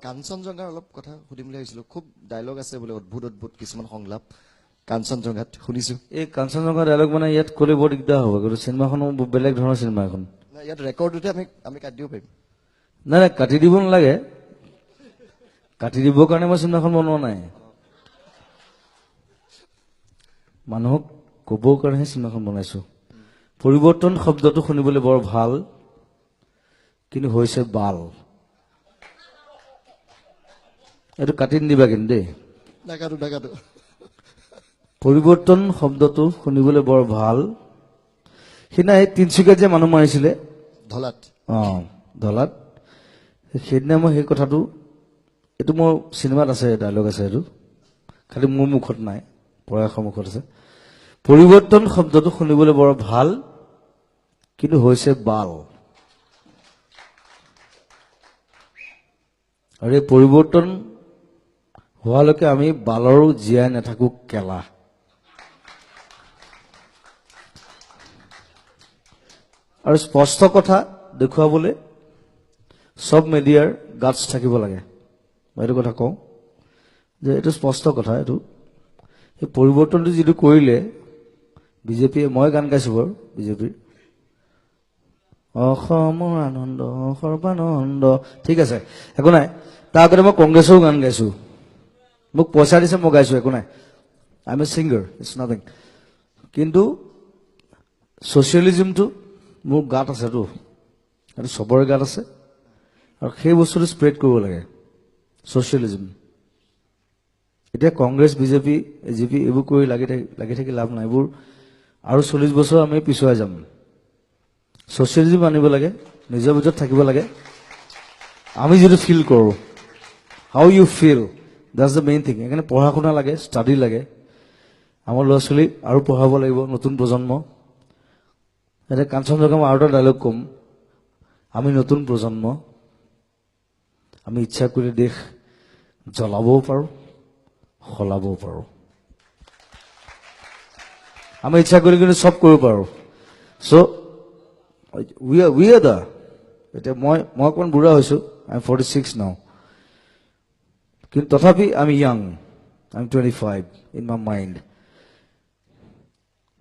কাঞ্চনজংঘাৰ অলপ কথা সুধিম বুলি ভাবিছিলোঁ। খুব ডায়লগ আছে বোলে, অদ্ভুত অদ্ভুত কিছুমান সংলাপ কাঞ্চনজংঘাত শুনিছোঁ। এই কাঞ্চনজংঘা ডায়লগ মানে ইয়াত ক'লে বৰ দিগদাৰ হ'ব, কিন্তু চিনেমাখনো বেলেগ ধৰণৰ চিনেমা এখন। নাই, ইয়াত ৰেকৰ্ডটোতে আমি কাটি দিব পাৰিম। নাই নাই, কাটি দিব নালাগে। কাটি দিবৰ কাৰণে মই চিনেমাখন বনোৱা নাই, মানুহক ক'বৰ কাৰণেহে চিনেমাখন বনাইছোঁ। পৰিৱৰ্তন শব্দটো শুনিবলৈ বৰ ভাল, কিন্তু হৈছে বাল। এইটো কাটি নিদিবা কিন্তু দেই। নাকাটো নাকাটো। পৰিৱৰ্তন শব্দটো শুনিবলৈ বৰ ভাল। সেইদিনা এই তিনিচুকীয়াত যে মানুহ মাৰিছিলে ধলাত, অঁ ধলাত, সেইদিনা মই সেই কথাটো, এইটো মোৰ চিনেমাত আছে, ডায়লগ আছে, এইটো খালি মোৰ মুখত নাই, প্ৰয়াসৰ মুখত আছে। পৰিৱৰ্তন শব্দটো শুনিবলৈ বৰ ভাল, কিন্তু হৈছে বাল। আৰু এই পৰিৱৰ্তন হোৱালৈকে আমি বালৰো জীয়াই নাথাকো কেলা। আৰু স্পষ্ট কথা দেখুৱাবলৈ চব মিডিয়াৰ গাটছ থাকিব লাগে। মই এইটো কথা কওঁ যে এইটো স্পষ্ট কথা। এইটো এই পৰিৱৰ্তনটো যিটো কৰিলে বিজেপিয়ে, মই গান গাইছোঁ বাৰু বিজেপিৰ, অসমৰ আনন্দ সৰ্বানন্দ, ঠিক আছে, একো নাই। তাৰ আগতে মই কংগ্ৰেছৰো গান গাইছোঁ, মোক পইচা দিছে মই গাইছোঁ, একো নাই। I am a singer, it's nothing. কিন্তু ছ'চিয়েলিজিমটো মোৰ গাত আছেতো, সেইটো চবৰে গাত আছে, আৰু সেই বস্তুটো স্প্ৰেড কৰিব লাগে, ছ'চিয়েলিজিম। এতিয়া কংগ্ৰেছ, বিজেপি, এ জি পি এইবোৰ কৰি লাগি থাকি লাভ নাই, এইবোৰ আৰু 40 বছৰ আমি পিছুৱাই যাম। ছ'চিয়েলিজিম আনিব লাগে, নিজৰ ভিতৰত থাকিব লাগে। আমি যিটো ফিল কৰোঁ, how you feel, that's the main thing. সেইকাৰণে পঢ়া শুনা লাগে, ষ্টাডি লাগে। আমাৰ ল'ৰা ছোৱালী আৰু পঢ়াব লাগিব, নতুন প্ৰজন্ম। এতিয়া কাঞ্চনজংঘা মই আৰু এটা ডায়লগ ক'ম, আমি নতুন প্ৰজন্ম, আমি ইচ্ছা কৰি দেশ জ্বলাবও পাৰোঁ, সলাবও পাৰোঁ। আমি ইচ্ছা কৰি কিন্তু চব কৰিব পাৰোঁ। চ' we are the, এতিয়া মই অকণমান বুঢ়া হৈছোঁ, I am 46 নাও, কিন্তু তথাপি আমি young, I am 25 in my mind.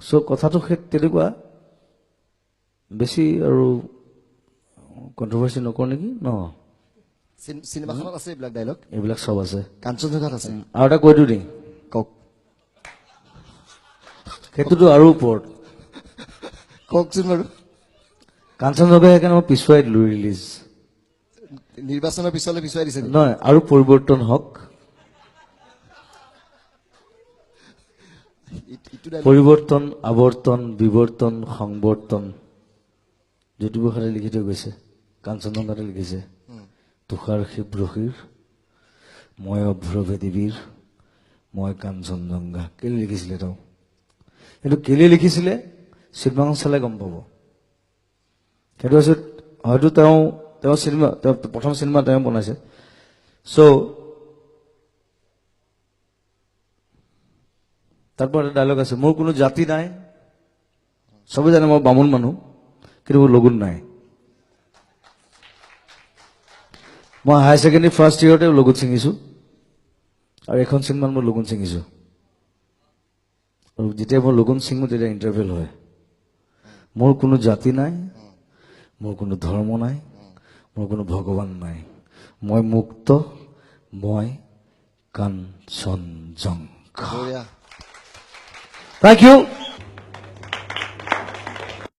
So কথাটো সেই তেনেকুৱা, বেছি আৰু কণ্ট্ৰভাৰ্চি নকৰোঁ নেকি ন? চিনেমাখনত আছে এইবিলাক ডায়লগ, এইবিলাক চব আছে, কাঞ্চনজংঘাত আছে। আৰু এটা কৈ দিওঁ নেকি? কওক। সেইটোতো আৰু ওপৰত। কওকচোন বাৰু। কাঞ্চনজংঘা সেইকাৰণে মই পিছুৱাই দিলোঁ ৰিলিজ। নিৰ্বাচনৰ পিছলৈ পিছুৱাই দিছে নহয়, আৰু পৰিৱৰ্তন হওক। পৰিৱৰ্তন, আৱৰ্তন, বিৱৰ্তন, সংবৰ্তন, জ্যোতিপ্ৰসাদে লিখি থৈ গৈছে, কাঞ্চনজংঘাতে লিখিছে। তুষাৰ শিৱৰশীৰ, মই অভ্ৰভেদীবীৰ, মই কাঞ্চনজংঘা। কেলে লিখিছিলে তেওঁ? এইটো কেলে লিখিছিলে চিনেমাখন চালে গম পাব। সেইটো হৈছে হয়তো তেওঁ চিনেমা, তেওঁ প্ৰথম চিনেমা তেওঁ বনাইছে। চ' তাৰপৰা এটা ডায়লগ আছে, মোৰ কোনো জাতি নাই, চবে জানে মই বামুণ মানুহ, কিন্তু মোৰ লগুণ নাই। মই হায়াৰ ছেকেণ্ডেৰী ফাৰ্ষ্ট ইয়েৰতে লগুণ ছিঙিছোঁ, আৰু এখন চিনেমাত মই লগুণ ছিঙিছোঁ। আৰু যেতিয়া মই লগুণ ছিঙো তেতিয়া ইণ্টাৰভেল হয়। মোৰ কোনো জাতি নাই, মোৰ কোনো ধৰ্ম নাই, মোৰ কোনো ভগৱান নাই, মই মুক্ত, মই কাঞ্চনজংঘা। Thank you.